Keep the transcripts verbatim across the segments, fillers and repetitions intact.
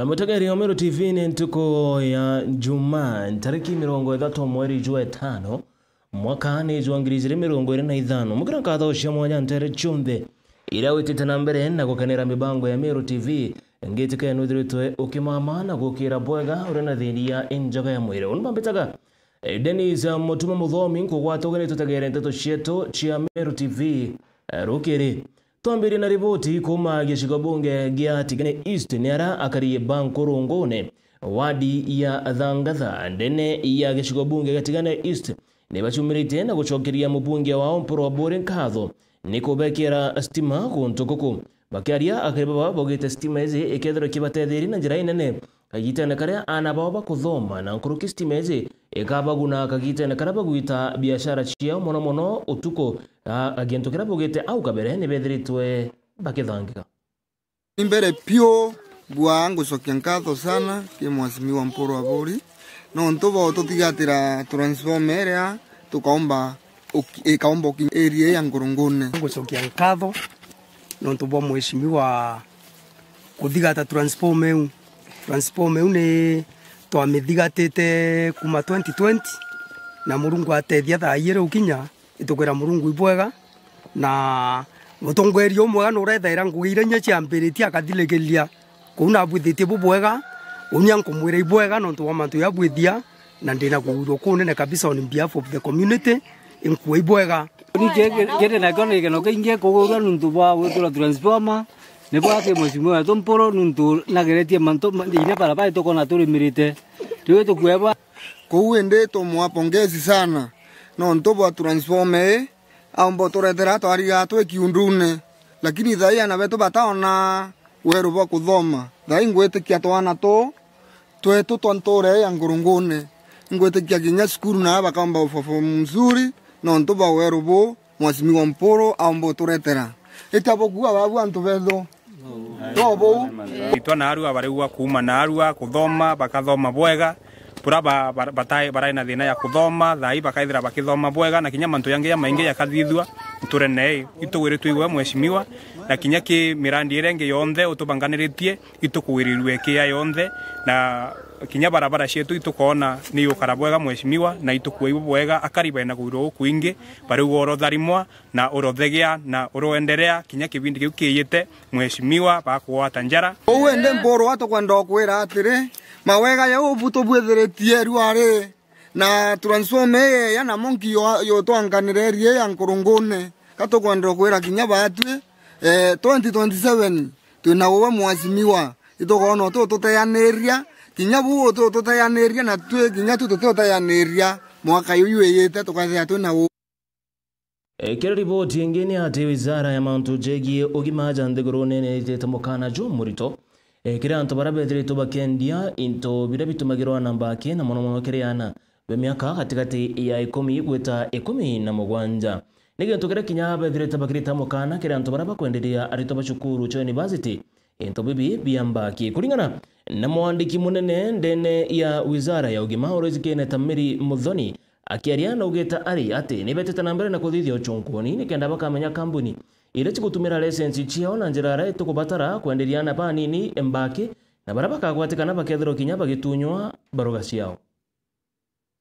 Mutegeri wa Meru T V, ni ntuku ya Jumaa, ntariki mirongo ithatu mweri jwa itano, mwaka ni jwa ngiri ijiri mirongo iri na ithano. Mukira nkatho cia mwanya ntere cionthe iria witite na mbere na gukenera mibango ya Meru T V, ngitikene uthiritwe ukimama na gukira bwega uri na thiini ya injoga ya mwiri. Uni bambitaga Eh, Dennis, eh, Mutuma Muthomi, nkugwata ugeni tutegere nteto cietu cia Meru T V, eh, rukiri. Twambirie na riboti kuuma gicigo bunge gia Tigania East, ni ara akari ba Nkurungune, wadi ya Thangatha, ndene ya gicigo bunge gia Tigania East, ni bacumiritie na gucokeria mubunge wao Mpuru Aburi nkatho ni kubekera stima guntu guku. Bakiaria, akari baba baugite stima iji ikethirwa ikibatetheria na njira inene kagitene karia aana bao bakuthoma, na nkuruki stima iji ikabaguna kagitene karia bagwita biashara ciao, mono mono utuku, a, a, gintu kiria baugite au kabere ni bethiritwe bakithangika. Ni mbere piu, bwa ngucokia nkatho sana ki Mheshimiwa Mpuru Aburi, nontu bwa ututhigatira transformer iria tukaumba uki-, ikaumba ukinya area ya Nkurungune. Ngucokia nkatho nontu bwa Mheshimiwa kuthigata transformer iu. Transformer iu ni twamithigatite kuma twenty twenty, na Murungu atethia thaa ii riu kinya itukwira Murungu ibwega, na mutongoria umwega nurethaira ngugi iria inya ciambiritie akathirikiria. Kou nabwithitie bubwega, uni ankumwira ibwega nontu bwa mantu jabwithia, na ndina kugwirua kunene kabisa on behalf of the community, inkua ibwega. Ni ki-, ki-, kiri nakio ni gikeno kiingi kugurwa nuntu bwa gwikirwa transformer, ni bwa ki Mheshimiwa wetu Mpuru nuntu nageretie mantu ma-, inya barabara itukona turimirite. Riu itukuebwa. Kou indi tumwa pongezi sana nontu bwa transformer ii, aumba uturetera twariga twi kiundune, lakini thaai aana betu bataona weru bwa kuthoma. Thaai ngwitikia twana tuu twetu twa ntuura ii ya Nkurungune, ngwitikia kinya cukuru na bakaumba uperform mzuri nontu bwa weru buu Mheshimiwa Mpuru aumba uturetera. Ita bukua babu antu bethu. No buu. Itwa naarua barigua kuuma naarua kuthoma, bakathoma bwega. Bura ba-, ba-, batai-, barai na thina ya kuthoma, thaai bakaithira bakithoma bwega, na kinya mantu jangi jamaingi jakathithua nturene ii. Itugwiritwe igwe Mheshimiwa, na kinya ki mirandi iria ingi yonthe utubanganiritie, itukugwirirua ikia yonthe, na kinya barabara cietu itukoona ni igukara bwega Mheshimiwa, na itukua ibwega, akari baina kugwirua gukwingi, bariuga urotharimwa, na urothegea na uroenderea kinya kibindi kiu kiijite, Mheshimiwa, bakugwata njara. Uu indi Mpuru atukwenda ukwira atiri, mawega jau ubu tubwithiritie riu ari, na transformer ii ya na monki yo, yo twanganire area ya Nkurungune, ka tukwenda ukwira kinya baatwi, eh, twenty twenty-seven twina uwe Mheshimiwa, itukoona uti ututeaniria, kinya buu uti ututeaniria, na twi kinya tu tuti uteaniria mwaka juju wijite, tukethira twina u- E, kiri riboti ingi ni ati wizara ya mantu jegie ugima ja nthigurune ni itite mukana jumurito, e, kiri antu baria bethiritwe bakiendia into biria bitumagirwa na mbaki, na mono mono kiri aana ba miaka gatigati ya ikumi gwita ikumi na mugwanja. Ni gintu kiria kinya bethirite bakirita mukana kiri antu baria bakwenderia aritwa ba cukuru cia university into bibi bia mbaki. Kuringana na mwandiki munene ndene ya wizara ya ugima, Alois Kenneth Mary Muthoni, akiaria naugite ari ati ni betite na mbere na kuthithia uchunkuni nikenda bakamenya kambuni iria cigutumira license ciao na njira iria itukubatara kwenderia aana banini mbaki, na baria bakagwatikana bakethirwa kinya bagitunywa baruga ciao.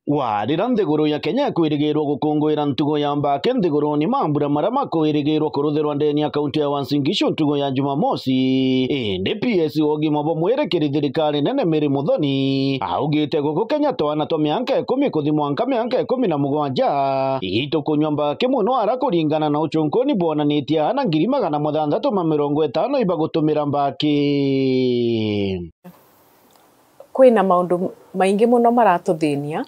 Warira nthiguru ya Kenya ikwirigirwa gukunguira ntugo ya mbaki nthiguruni mambura maria makwirigirwa kuruthirwa ndeni ya kaunti ya Uasin Gishu ntugo ya Jumamosi. Indi P S wa ugima bwa mwiri kiri thirikari nene Mary Muthoni augite guku Kenya twana twa mianka ikumi kuthi mwanka mianka ikumi na mugwanja itukunywa mbaki muno ara kuringana na uchunkuni bwonanitie ana ngiri magana muthantatu ma mirongo itano ibagutumira mbaki. Kwina maundu maingi muno maratuthinia,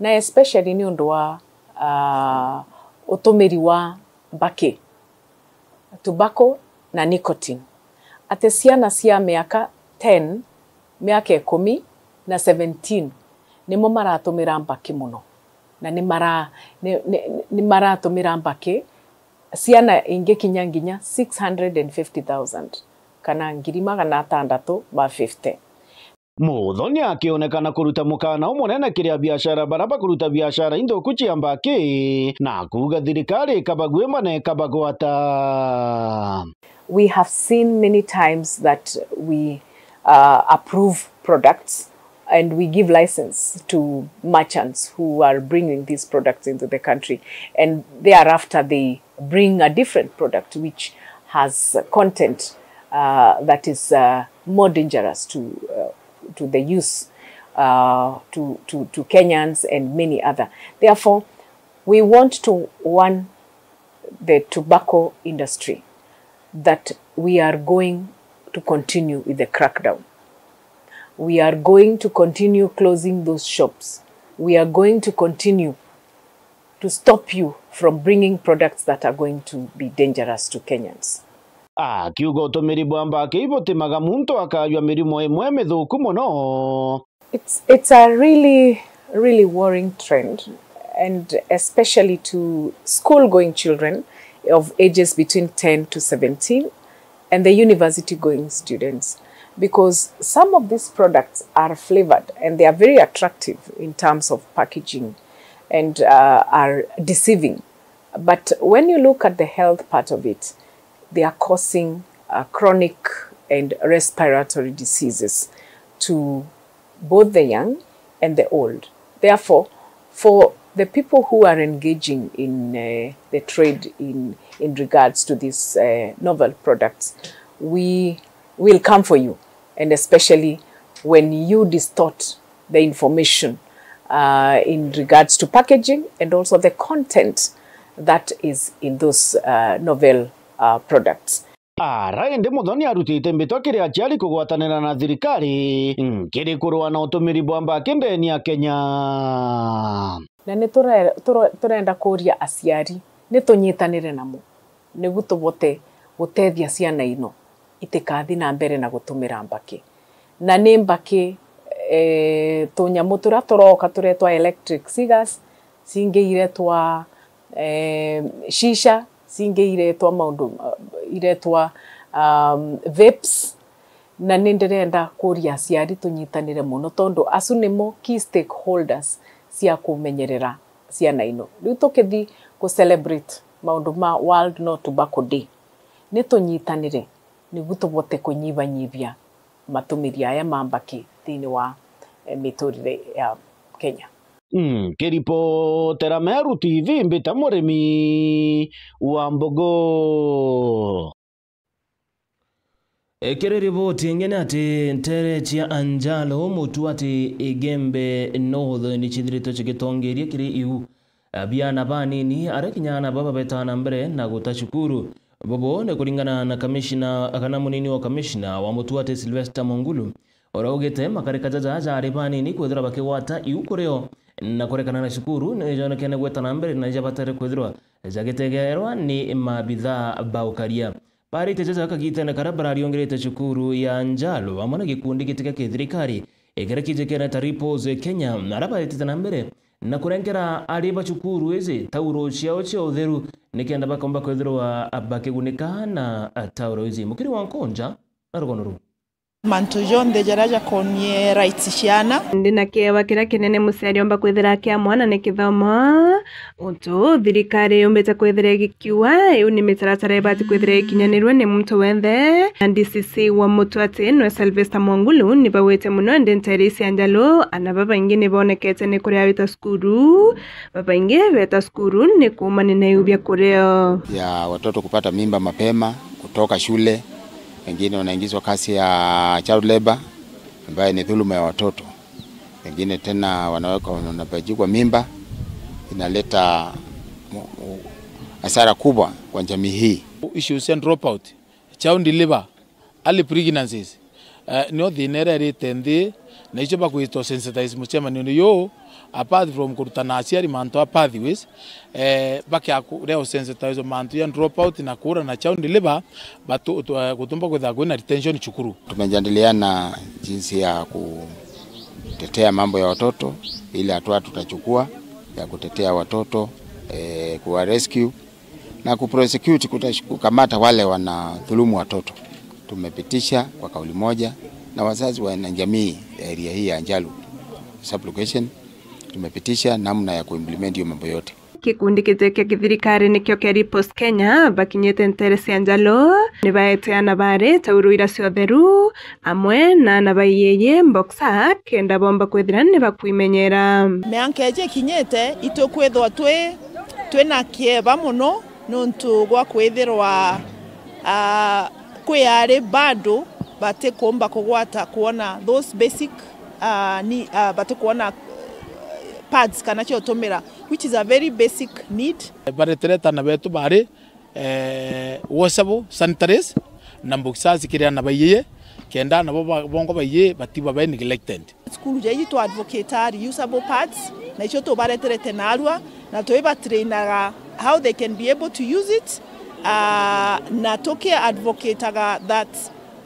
na especially ni undu wa, ah, utumiri wa mbaki, tobacco na nicotine. Ati ciana cia miaka ten, miaka ikumi na seventeen nimo maratumira mbaki muno, na ni mara-, ni, ni, ni maratumira mbaki ciana ingi kinya nginya six hundred and fifty thousand, kana ngiri magana atandatu ma fifty. Muthoni akionekana kuruta mukana umunene kiri abiashara baria bakuruta biashara inthuku cia mbaki, na kuuga thirikari ikabagwimba na ikabagwata. We have seen many times that we uh, approve products, and we give license to merchants who are bringing these products into the country, and thereafter they bring a different product which has content uh, that is uh, more dangerous to uh, to the use uh, to, to, to Kenyans and many other. Therefore, we want to warn the tobacco industry that we are going to continue with the crackdown. We are going to continue closing those shops. We are going to continue to stop you from bringing products that are going to be dangerous to Kenyans. Akiuga utumiri bwa mbaki ibutimaga muntu akajua mirimo imwe mithuku mono. It's, it's a really, really worrying trend, and especially to school-going children of ages between ten to seventeen and the university-going students, because some of these products are flavored and they are very attractive in terms of packaging and uh, are deceiving. But when you look at the health part of it, they are causing uh, chronic and respiratory diseases to both the young and the old. Therefore, for the people who are engaging in uh, the trade in, in regards to these uh, novel products, we will come for you, and especially when you distort the information uh, in regards to packaging and also the content that is in those uh, novel uh, products. Ara indi Muthoni arutite mbitwa kiri aciari kugwatanira na thirikari nkiri kurua na utumiri bwa mbaki ndeni ya Kenya. Na ni ture-, ture-, turenda kuria aciari ni tunyitanire namo nigu tubote gutethia ciana ino itikathi na mbere na gutumira mbaki. Na ni mbaki, eh, tunyamu turia turoka turetwa electric cigars, cingi iretwa eh, shisha, cingi iretwa maundu, uh, iretwa um, vapes. Na ni ndirenda kuria aciari tunyitanire mono, tondu acu nimo key stakeholders cia kumenyerera ciana ino. Riu tukithi ku celebrate maundu ma World No Tobacco Day, ni tunyitanire nigu tubote kunyibanyibia matumiri aya ma mbaki thiini wa eh, miturire ya Kenya. Nkiripotera Meru T V, mbita Murimi wa Mbogo. Ikiri riboti ingi ni ati ntere cia Anjalo Mutuati Igembe North ni cithiritwe cigitongeria kiri iu biana banini aria kinya ana baba betaa na mbere na guta cukuru. Bobo ni kuringana na kamishina kana munini wa kamishina wa Mutuati Sylvester Mwangulu, uria ugite makarika jaja jari banini kwithirwa bakigwata iu kurio na kurekana na cukuru ni jonekene gweta na mbere na jabatere kwithirwa jagitegerwa ni maabithaa ba ukaria. Barite jaja kagitene karia barariongerete cukuru ya Njalo amwe na gikundi giti gia kithirikari kiria kijikene ta Ripples Kenya, aria baretete na mbere na kurengera ari ba cukuru iji tauro ciao cia utheru nikenda bakomba kwithirwa bakigunika na tauro iji. Mukiri wa Nkonja na rugono ruu. Mantu jonthe jaria jakonie rights ciana. Ndi na kiewa kiria kinene muciari omba kwithira akia mwana ni kithomo. Untu thirikari yumbite kwithira igikiuga, iu ni mitaratara ibati kwithira ikinyanirwe ni muntu wenthe. Na D C C wa Mutuati nwe Sylvester Mwangulu ni baugite mono, indi nteere cia Njalu, ana babaingi ni bonekete ni kuria wita cukuru, babaingi beta cukuru ni kuumania na iu bia kurio. Ya watoto kupata mimba mapema, kutoka shule, wengine wanaingizwa kazi ya child labor, ambayo ni dhuluma ya watoto. Wengine tena wanaweka, wanapachikwa mimba, inaleta mu-, mu-, hasara kubwa kwa jamii hii. Issues cia dropout, child labor, early pregnancies, eh, nio thina iria irite nthi, na icio bakwitwa sensitize mucemanione juu, apart from kurutana aciari mantu a pathways, eh, bakia ku-, ria usensitize mantu ya dropout na kuura na child labor, batu-, tu-, eh, gutumba kwithira kwina retention cukuru. Tumejadiliana jinsi ya kutetea mambo ya watoto, ile hatua tutachukua ya kutetea watoto, eh, kuwa rescue na kuprosecute, kuta-, kukamata wale wanadhulumu watoto. Tumepitisha kwa kauli moja na wazazi wa, na jamii ya area hii ya Njalu sub-location, tumepitisha namna ya kuimplement hiyo mambo yote. Gikundi giti kia kithirikari nikio kia Ripples Kenya bakinyite ntere cia Njalu, ni baete ana baari tauro ira cia utheru, amwe na ana ba iyiyi boxer, kenda bomba kwithira ni bakwimenyera. Mianka iji ikinyite, itukwithwa twi, twina kieba mono nuntu gwa kwithirwa, ah, kwi ari bado batikumba kugwata kwona those basic, ah, ni, ah, batikwona, eh, pads kana cia utumira, which is a very basic need. Bareterete ana betu bari, eh, washable sanitaries na boxers kiri ana ba iyiyi, kenda ana bo ba-, bongwa ba iyiyi batiba be neglected. Cukuru ja iji twa advocate reusable pads, na icio tubareterete narua, na twibatrainaga how they can be able to use it, ah, na tuki advocateaga that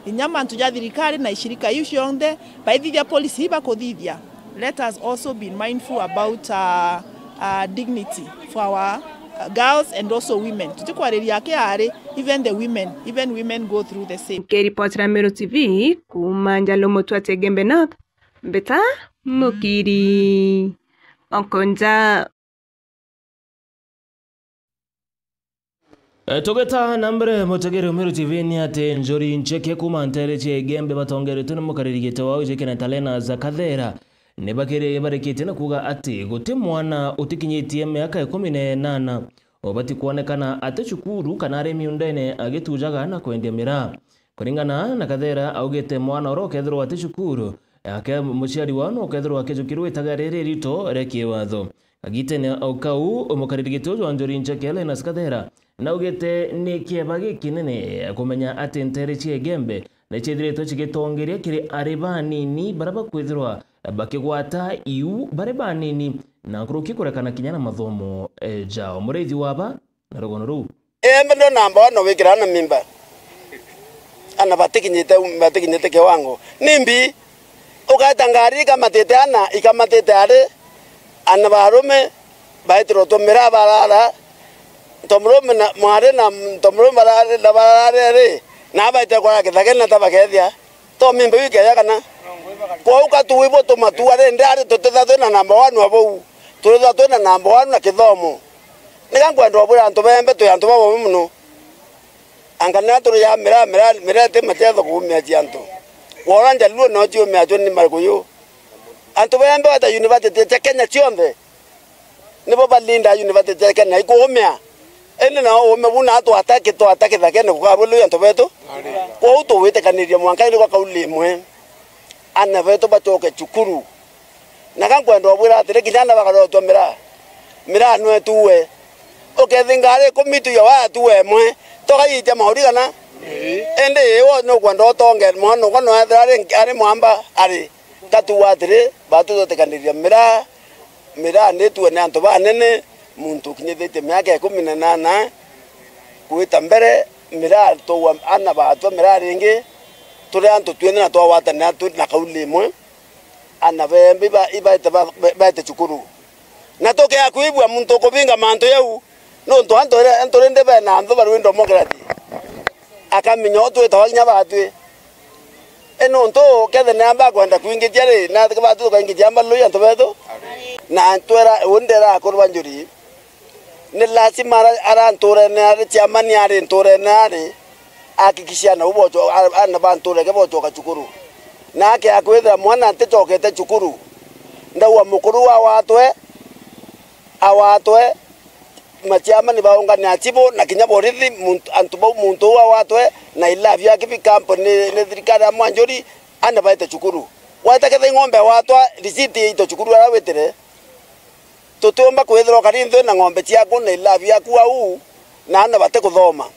inya mantu ja thirikari na ishirika iu cionthe baithithia policy ibakuthithia. Let us also be mindful about, ah, ah, dignity for our, ah, girls and also women. Tutikwariria aki ari, even the women, even women go through the same. Nkiripotera Meru T V kuuma Njalu Mutwati Igembe North, Mbita Mukiri. Okonja. E, tugita na mbere, mutegeri Meru T V, ni ati njuri ncheke kuuma ntere cia Igembe batongeretwe ni mukariri giti wao Jekena Talena Zakathera ni bakiri-, barikitie na kuuga ati guti mwana utikinyitie miaka ikumi na inana ubati kwonekana ati cukuru kana ari miundene agitujaga na kwendia miraa. Kuringana na Kathera, augite mwana uria ukethirwa ati cukuru, ake muciari wao no ukethirwa akijukirwa itaga riri rito ria kiwatho. Kagitene o kau, umukariri giti uju wa njuri ncheke Linus Kathera naugite ni kieba gikinene kumenya ati ntere cia Igembe ni ciithiritwe cigitongeria kiri ari banini baria bakwithirwa bakigwata iu bari banini na nkuruki kurekana kinya na mathomo, eh, jao. Muriithi wa ba na rugono ruu. Embe ndo namba one wikira ana mimba. Ana batikinyite, batikinyite kiwango. Nimbi? Ugaeta ngari ikamatite ana, ikamatite ari, ana barume, baitirwa tumira barara, ntomurume na mwari na ntomurume barari, na barari ari, na baite kwara kithagene na tabakethia. To mimba iu ikeja kana? Kwou ka tuwibwo tumatua rindi ari tutitha twina namba one wa bau. Turitha twina namba one na kithomo. Nika nkwenda ubwira antu bembe twi antu babobi mono. Anga na turi ya mira, mira, mira iti machetho kuumia cia antu. Wona Njaluo no ciumia cio ni Marikuyu. Antu bembe bata university cia Kenya cionthe. Nibo balinda university cia Kenya ikuumia. Indi nao uume buu na twataki, twataki thakene kukabului antu betu. Kwou tuwitikaniria mwanka indi kwa kauli imwe. Ana betu bacoke cukuru. Na ka nkwenda ubwira atiri, kinya ana bakarotwa miraa, miraa no ituue. Ukethinga ari ikumi tu ya watuue imwe, toka yiitia mauri kana? Indi iwe nukwenda utonge mwana ukwa no ethira ari, ari mwamba ari. Katuuga atiri, batu tutikaniriria miraa, miraa ni ituue ni antu banene, muntu ukinyithitie miaka ikumi na inana, kwita mbere, miraa tuua ana batwa miraa ringi, turi antu twinthe na twagwatanira turi na kauli imwe. Ana bembe iba-, ibaete ba-, ba-, baete cukuru. Na tukea kwibua muntu ukubinga mantu jau, nuntu antu ire-, antu rindi bena anthu barwinda umwe kirati. Akamenya u twitawa kinya batwi. I nuntu kethe ni amba akwenda kwingitia ri, na batwi tukaingitia amba lui antu betu. Na twera, u ndera akuru ba njuri. Ni lazima ara, ara nturene ari, chairman ari nturene ari, ahakikishe ana u bocho-, a-, ana ba ntureke bochoka cukuru. Na ake akwithira mwana ntichokete cukuru, ndauga mukuru awatwe, awatwe, machairman baungane achibu, na kinya borithi, muntu, antu bau muntu uu awatwe, na ilabi yake bi company ni, ni thirikari ya Mwanjuri, ana baite cukuru. Waita ketha ing'ombe awatwa, risiti iito cukuru ara witire. Tutiumba kwithirwa kari nthu na ng'ombe ciaku na ilabi yaku au, na ana batikuthoma.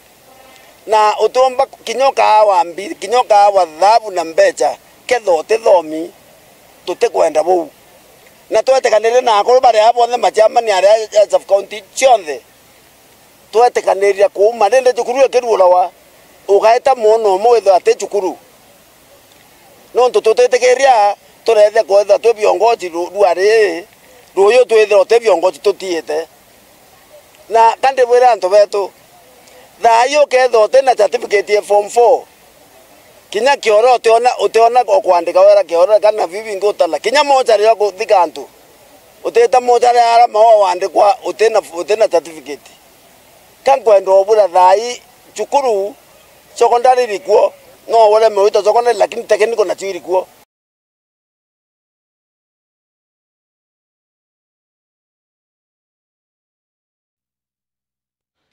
Na utiumba kinya ukaawa mbi-, kinya ukaawa thahabu na mbecha, ketha utithomi, tutikwenda buu. Na twetikanirie na akuru baria bonthe machairman aria a sub county cionthe, twetikaniria kuuma rindi cukuru ikiruurawa, ugaita mwana umwe withirwa ati cukuru. Nontu tutitikiria tureethia kwethirwa twi viongozi ru-, rua ri, ruuyu twithirwa ti viongozi tutiite. Na ka ndibwire antu betu, thaa ii ukethirwa uti na certificate ya form four, kinya kioro utiona, utiona o kwandika wera kioro kana biu bingi utala, kinya mochari ya kuthika antu. Utita mucare ara maua wandikwa utina, utina certificate. Ka nkwenda ubura thaa ii cukuru, secondary irikuo, no ureme wita secondary, lakini technical nacio irikuo.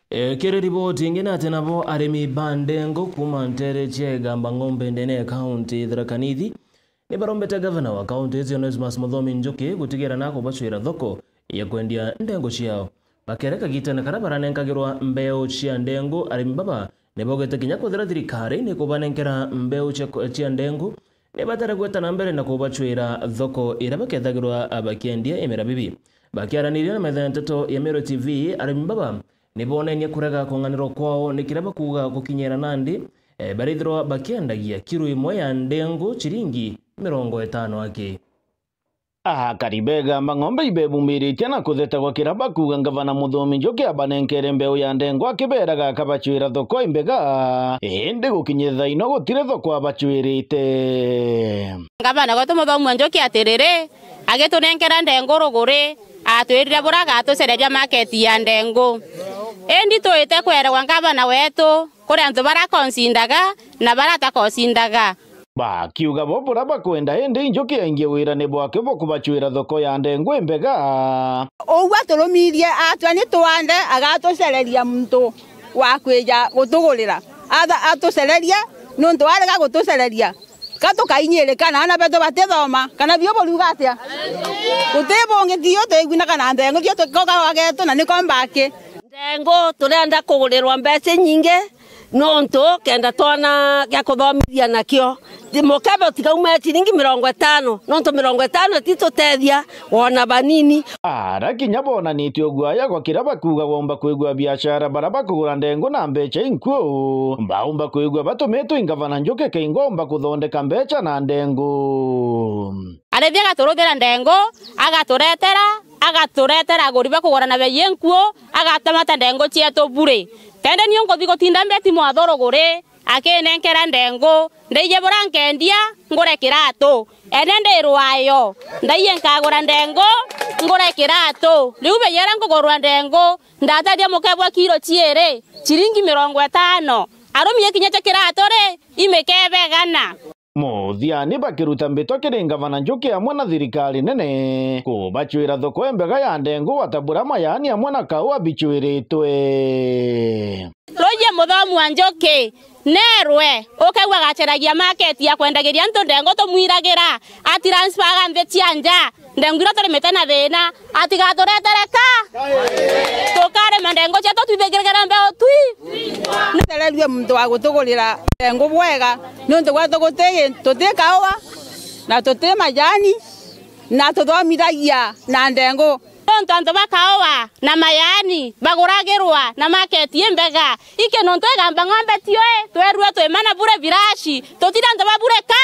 E, kiri riboti ingi ni ati nabo arimi ba ndengu kuuma nteere cia Igamba Ng'ombe ndene ya kaunti Tharaka Nithi ni barombete gavana wa kaunti icio Onesmus Muthomi Njuki gutigira na kubacwira thoko ya kwendia ndengu ciao. Bakeere kagitene karia baranenkagirwa mbeu cia ndengu, arimi baba ni baugite kinya kwithira thirikari ni kubanenkera mbeu cia, cia ndengu, ni batere gwita na mbere na kubacwira thoko iria bakethagirwa bakiendia imera bibi. Bakiaraniria na metha ya nteto ya Meru T V, arimi baba ni bonenie kurega kung'anirwa kwao ni kiria bakuuga gukinyira nandi, e, barithirwa bakiendagia kiro imwe ya ndengu ciringi mirongo itano aki. Akari ba Igamba Ng'ombe ibebumiritie na kutheta gwa kiria bakuuga ngavana Muthomi Njuki abanenkere mbeu ya ndengu akibeeraga akabacwira thoko imbega, indi gukinyithia thaa ino gutiri thoko abacwirite. Ngavana gwetu Muthomi Njuki atiriri, agitunenkera ndengu ruguri, atwirire buria agatucereria market ya ndengu. Indi twite kweregwa ngavana wetu kuri antu baria akoncindaga na baria atakocindaga. Bakiuga bo buria bakwenda, indi Njuki aingie wirane bwake bwa kubacwira thoko ya ndengu imbega. Uu aturumirie atwira ni twande agatucereria muntu wa kwija gutugurira. Atha-, atucererie, nontu arega gutucereria, ka tukainyirika na aana betu batithoma, kana biu buriuga atia? Guti bungi, tio twigwinaga na ndengu, tio twikogawa getu, na niko mbaki. Ndengu turenda kugurirwa mbeca inyingi, nontu kenda twona gia kuthomithia nakio. Ti mukebe utikauma ciringi mirongo itano, nontu mirongo itano ti tutethia wona banini. Ara kinya bonanitie uguaya gwa kiria bakuuga gomba kwigua biashara baria bakugura ndengu na mbeca inkuu, baumba kwigua batumitwe i ngavana Njuki kainga umba kuthondeka mbeca na ndengu. Arithi agaturuthira ndengu, agaturetera, agaturetera aguri ba kugura na bei inkuu, agatamata ndengu cietu bure. Kende niu nkuthi gutinda mbeti mwatho ruguri, akinenkera ndengu, ndaije buria nkendia, ngure kiratu. Ene ndi rwayo, ndaije nkagura ndengu, ngure kiratu. Riu bei iria nkugurwa ndengu, ndatethia mukebwa kiro ciiri, ciringi mirongo itano. Arumie kinya cia kiratu ri, imikebe igana. Muthiani bakiruta mbitwa kiri ngavana Njuki amwe na thirikari nene, kubacwira thoko imbega ya ndengu, wata buria mayaani amwe na kaua bicwiritwe. Ruji Muthomi wa Njuki, nerwe, ukegua agaceragia market ya kwendagiria antu ndengu tumwiragira, atransferaga nthi cia nja. Ndengu iria turimite na thina, atigaturetere ka. Tukarima ndengu cietu twithikirikire mbeu twi. Nitererue muntu wa gutugurira ndengu bwega, niuntu gwetu guti, tuti kaua, na tuti majani, na tuthomithagia na ndengu. Niuntu antu ba kaua na majani baguragirwa na market imbega. Iki nontu Igamba Ng'ombe tio i, twerue twimana bure birashi, tutire antu ba bure ka.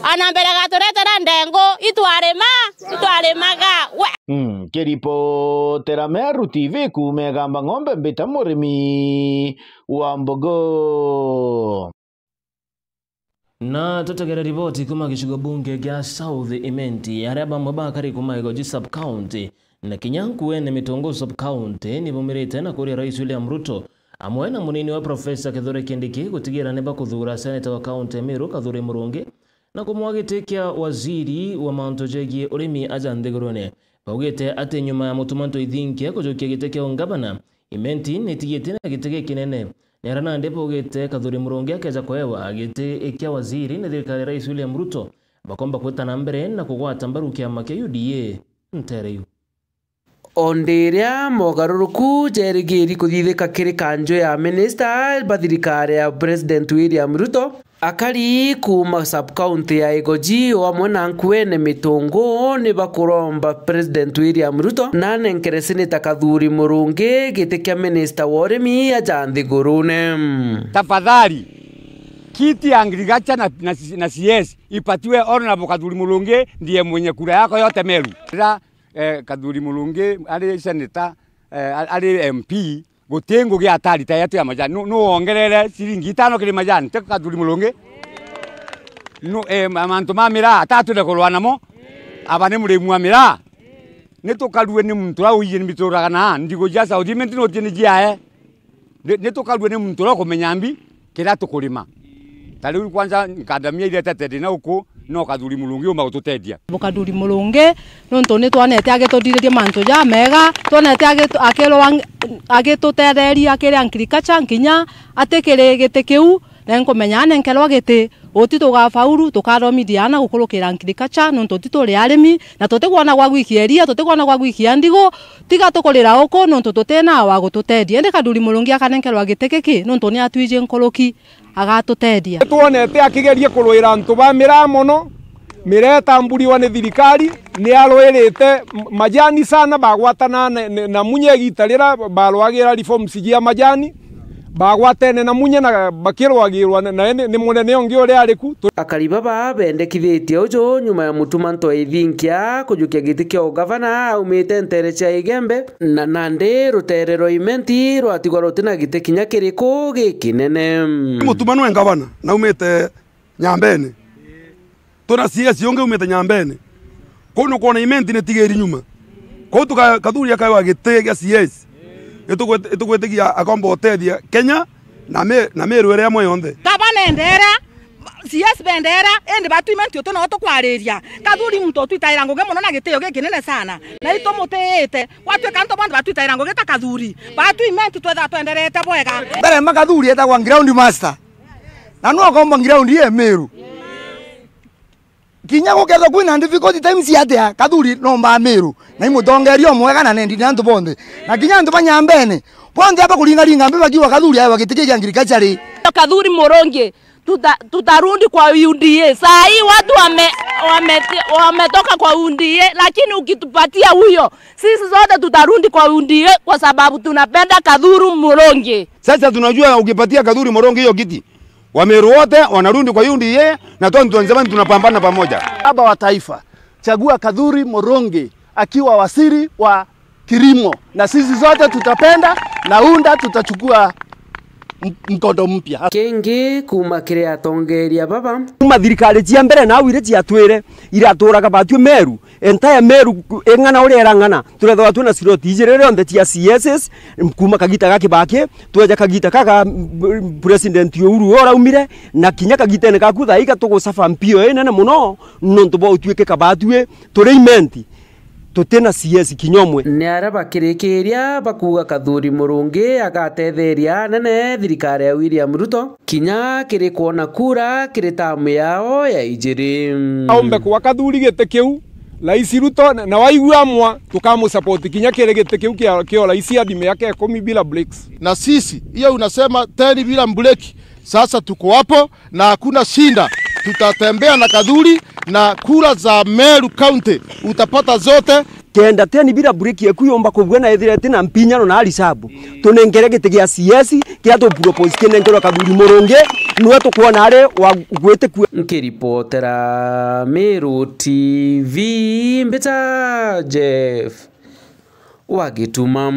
Ana mbere agaturetera ndengu, itwarima, itwarimaga. We. Mm, kiripotera Meru T V kuuma Igamba Ng'ombe, mbita murimi wa mbogo. Na tutegere riboti kuuma gicigo bunge gia South Imenti, aria bamwe bakari kuuma Igoji sub county na kinya Nkuene Mitungu sub county ni bumirite na kuria Rais William Ruto amwe na munini wa Profesa Kithure Kindiki gutigira ni bakuthuura seneta wa kaunti ya Meru Kathuri Murungi na kumwa giti kia waziri wa mantu jegie urimi aja nthigurune. Baugite ati nyuma ya Mutuma Ntoithinkia kujukia giti kia ungavana, Imenti ni itigite na giti gikinene. Ni aria nandi baugite Kathuri Murungi akeja kuewa giti kia waziri ni thirikari ya Rais William Ruto, bakomba kwita na mbere na kugwata mbaru kiama kia U D A ntere iu. O ndi iria mogaruruku jerigiri kuthithika kiri kanju ya minista ba thirikari ya President William Ruto, akari kuuma sub-county ya Igoji o amwe na Nkuene Mitungu ni bakuromba President William Ruto na anenkere Senator Kathuri Murungi giti kia minista wa urimi aja nthigurune. Tafadhali, kiti ya agriculture na, na, na C S ipatiwe Honorable Kathuri Murungi, ndiye mwenye kura yako yote Meru. Rira eh, Kathuri Murungi ari senator, eh, a-, ari M P, guti ngugi atari ta yatu ya majani. Nu, nu wongerere ciringi itano kiri majani, ti Kathuri Murungi? Nu, eh, ma-, mantu ma miraa, atatwire kurwa namo, aba ni murimi wa miraa. Ni tukarue ni muntu uria uiji ni mituraga na ndigo cia South Imenti no tie ni ciae. Ni, ni tukarue ni muntu uria ukumenya mbi kiria tukurima. Ta riu kwanza nkandamia iria itetete na uku no Kathuri Murungi umba gututeethia. Kathuri Murungi, nontu ni twonete agituthiiriria mantu jamega, twonete agitu-, akirwa ang-, agitutetheria kiri agriculture nkinya atikiri giti kiu, na nkumenya ane nkerwa giti, uti tugafaulu, tukathomithia ana gukurukira agriculture, nontu ti turi arimi, na tutikwona gwa gwikia iria, tutikwona gwa gwikia ndigu, tiga tukurira uku, nontu tutina wa gututeethia. Indi Kathuri Murungi akanenkerwa giti giki, nontu ni atwiji nkuruki, agatutethia. Twonete akigeria kurwira antu ba miraa mono, miraa itamburiwa ni thirikari, ni arwirite m-, majani sana, bagwatana na, na, na Munye igita riria barwagira reforms cia majani, bagwatene na Munye na bakirwagirwa na, na ni, ni munene ungi uria ari ku. Tu- Akari baba bendekithitie uju nyuma ya Mutuma Ntwaa Ithinkia kujukia giti kia ugavana aumite ntere cia Igembe, na nandi rutere rwa Imenti rwatigwa rutina giti kinya kiriku gikinene. Mutuma nwe ngavana, naumite Nyambene. Tuna C S ungi umite Nyambene. Kuu nukwona Imenti nitigiri nyuma. Kuu tuka-, Kathuri akaewa giti gia C S. Itugwit-, itugwitikia akomba utethia Kenya na mi-, na Miru iria imwe yonthe. Gavana endera, C S bendera, indi batu Imenti uti no tukwariria. Kathuri muntu utwitaira ngugi mono na gitio gikinene sana. Na itumutiite. Gwatuika antu bonthe batwitaira ngugi ta Kathuri. Batu Imenti twetha twenderete bwega. Mbere ma Kathuri etagwa ground master. Na no akomba ground ye Miru. Kinya gukethwa kwina difficult times atia, Kathuri nomba Miru. Na i mutongeria umwega na nendi ni antu bonthe. Na kinya antu ba Nyambene, bonthe aba kuringaringa mbi bakiuga Kathuri aewa giti kia agriculture ri. Kathuri Murungi, tuta-, tutarudi kwa U D A. Saa hii watu wame-, wame-, wametoka kwa U D A, lakini ukitupatia huyo, sisi zote tutarudi kwa U D A kwa sababu tunapenda Kathuri Murungi. Sasa tunajua ukipatia Kathuri Murungi hiyo kiti, Wameru wote wanarudi kwa U D A na twenty twenty-seven tunapambana pamoja. Baba wa taifa, chagua Kathuri Murungi akiwa waziri wa kilimo, na sisi zote tutapenda na UDA tutachukua m-, mkondo mpya. Kingi kuuma kiri atongeria baba. Kuma thirikari cia mbere na au iria ciatwire iraturaga batwi Meru, entire Meru ing'ana uria irang'ana, turethagwa twina slot ijiri rionthe cia C S S, kuma kagita ga Kibaki, tweja kagita ga, ga, mm, President Uhuru uraumire, na kinya kagitene gaku thaa iga tugusafa mpio inene mono, nontu bwa utwikika batwi turi Imenti, tutina C S kinya umwe. Ni aria bakirikiria bakuuga Kathuri Murungi agatetheria anene thirikari ya William Ruto, kinya kiri kwona kura kiri tamu yao ya ijiri. Aumbe kwa Kathuri giti kiu, Rais Ruto, na, na waigua amwa, tukamusupport kinya kiri giti kiu kia, kia urais hadi miaka ikumi bila breaks. Na sisi, hiyo unasema ten bila break, sasa tuko hapo na hakuna shinda. Tutatembea na Kathuri na kura za Meru County utapata zote. Kenda ten bila break yeku yomba kubua na ethire tina mpinyano na arisabu. Tunengere giti gia C S, kia tu propose kinenkerwa Kathuri Murungi, niwe tukwona ari wa gwitikua. Nkiripotera Meru T V, mbita Jeff wa Gituma.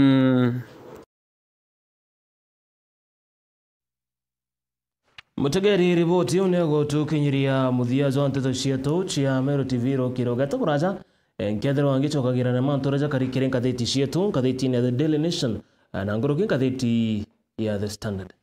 Mutegeri, riboti iu ni igutukinyiria muthia jwa nteto cietu cia Meru T V rukiri ugeta kuraja. Nkethirwa ngicokagira na mantu uria jakari kiri ngathiti cietu, ngathitine ya The Daily Nation, na nguruki ngathiti ya The Standard.